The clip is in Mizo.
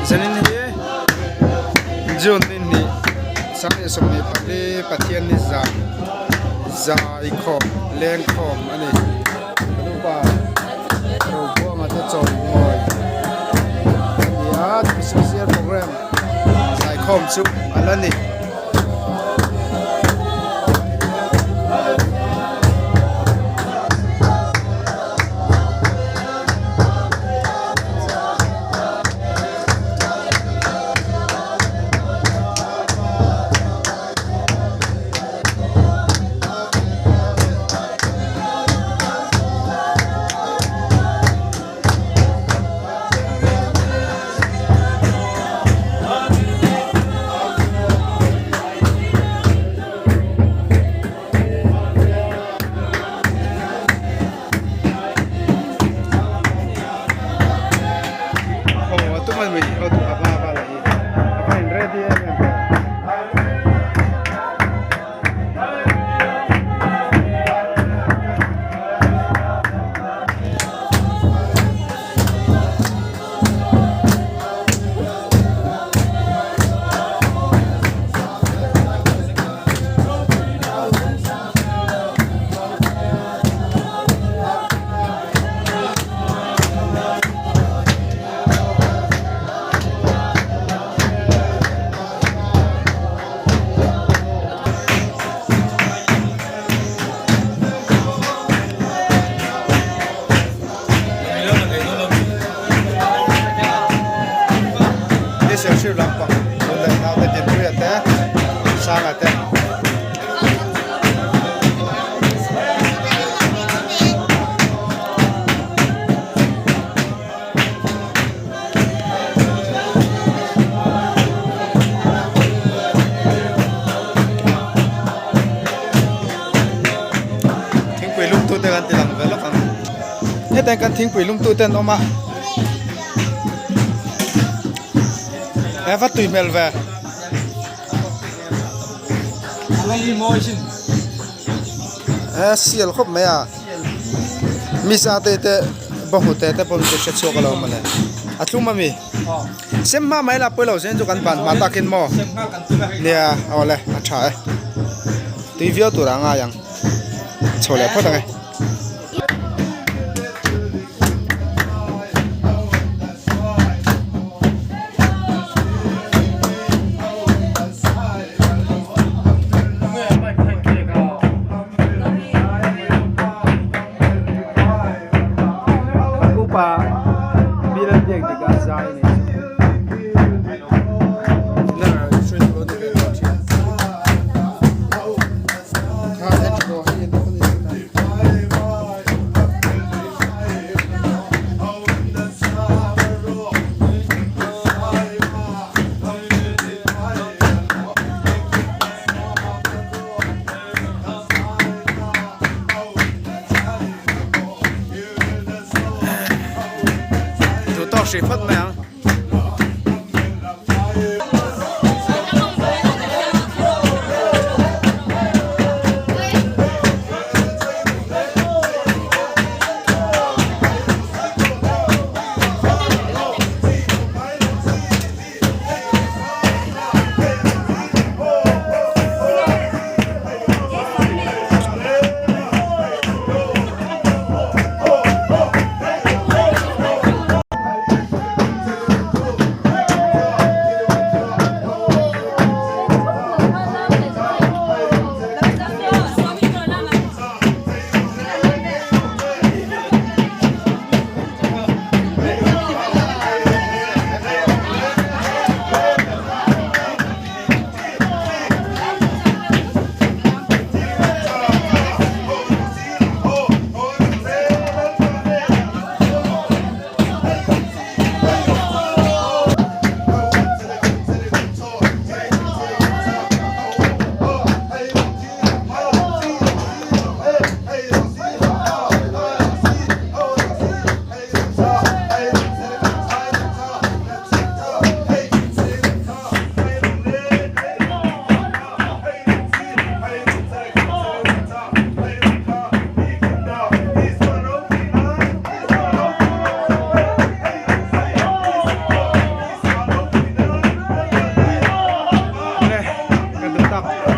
Zanin hi June ni hnih 24 Pathianni zan zaikhawm lengkhawm a ni. Ka nupa Robuanga te chawimawi a ni a social program zaikhawm chu a la ni. Thingpui lum tute kan ti lang ve lawk ang hetiang hian kan thingpui lum tute an awm a he va tui hmel ve. He sial khawp mai a misa te te bawnghnute te pawh chu hre chhuak alo mawle a thlum ami sem hma mai la pawilo zen chu kan ban hma takin maw nia awle a tha e tui viau tur a ngai ang chho leh phawt ang e. Upa bill biak dik a zai a ni chu. tak.